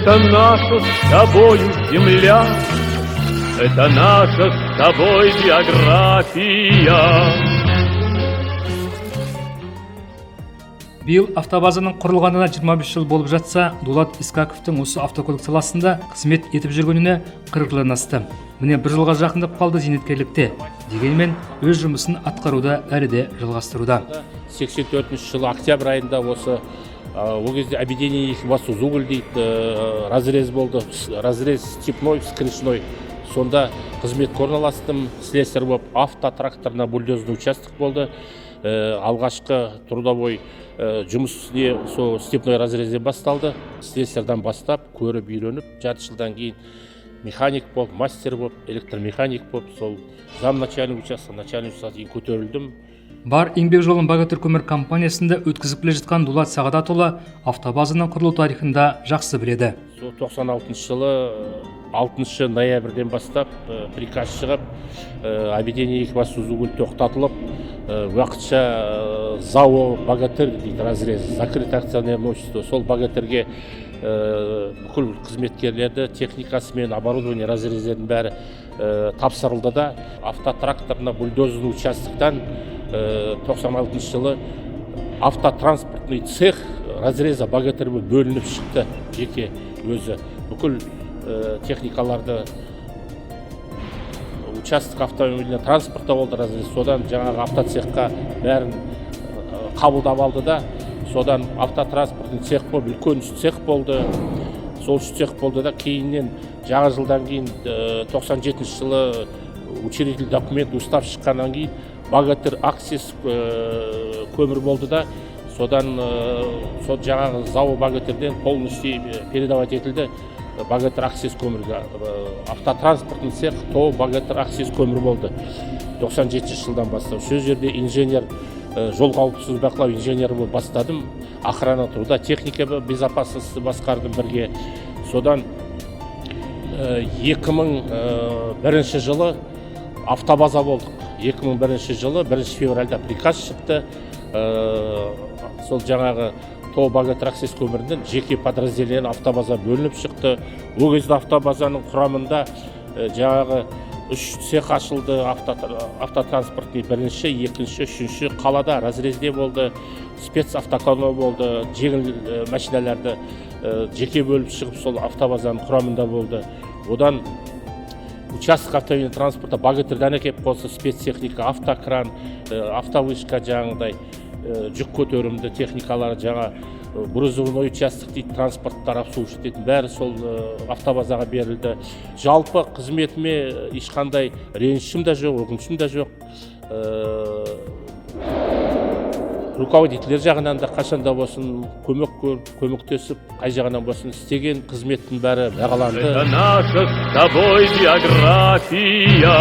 Это наша с тобою земля, это наша с тобой биография. Биыл автобазаның құрылғанына 25 жыл болып жатса, Дулат Искаковтың осы автокөлік саласында қызмет етіп жүргеніне 40 жылдан асты. Міне, бір жылға жақындап қалды зейнеткерлікте. Дегенмен өз жұмысын атқаруды әлі де жалғастыруда. 84 жылы октябрь айында осы, ол кезде объединение Екібастұзуголь дейді, разрез болды, разрез степной, вскрышной. Сонда қызметке орналастым, слесарь болып, автотракторно бульдозный участок болды. Алғашқы трудовой жұмыс не сол степной разрезден басталды. Слесарьдан бастап, көріп, үйреніп, жарты жылдан кейін механик болып, мастер болып, электромеханик болып, сол зам начальник участка, начальник участка дейін көтерілдім. Бар еңбек жолын «Богатырь» көмір компаниясында өткізіп келе жатқан Дулат Сағадатұлы автобазаның құрылу тарихын да жақсы біледі. Сол 96 жылы 6 ноябрьден бастап приказ шығып, объединение Екібастұзуголь тоқтатылып, уақытша ЗАО «Богатырь» дейді разрез, закрытое акционерное общество, сол «Богатырьге» бүкіл қызметкерлерді техникасымен, оборудование, разрездердің бәрі тапсырылды да, автотракторно бульдозерный участоктан 96 жылы автотранспортный цех разреза «Богатырь» болып бөлініп шықты. Жеке өзі бүкіл техникаларды, участок автомобильного транспорта болды разрез, содан жаңағы автоцехқа бәрін қабылдап алды да, содан автотранспортный цех болып үлкен үш цех болды. Сол үш цех болды да, кейіннен жаңа жылдан кейін, 97 жылы учредитель документ, устав шыққаннан кейін «Богатырь» Аксес көмір болды да, содан сол жаңағы ЗАО «Богатырьден» полностью передавать етілді «Богатырь» Аксес көмірге. Автотранспортный цех ТОО «Богатырь» Аксес көмір болды 97 жылдан бастап. Сол жерде инженер, жол қауіпсіздік бақылау инженері болып бастадым. Охрана труда, техника безопасности басқардым бірге. Содан 2001 жылы автобаза болдық. 2001 жылы 1 февральда приказ шықты. Сол жаңағы ТОО «Богатырь» Аксес көмірінен жеке подразделение автобаза бөлініп шықты. Ол кезде автобазаның құрамында жаңағы үш цех ашылды: автотранспортный бірінші, екінші, үшінші, қалада разрезде болды, спецавтоколонна болды, жеңіл машиналарды жеке бөліп шығып, сол автобазаның құрамында болды. Одан участок автомобильного транспорта «Богатырьдан» әкеліп қосты спецтехника, автокран, автовышка, жаңағыдай жүк көтерімді техникалар, жаңа грузовой участок дейді, транспорттар обслуживать ететін, бәрі сол автобазаға берілді. Жалпы қызметіме ешқандай ренішім де жоқ, өкінішім де жоқ. Руководительдер жағынан да қашанда болсын көмек көріп, көмектесіп, қай жағынан болсын істеген қызметтің бәрі бағаланды. Это наша с тобой биография.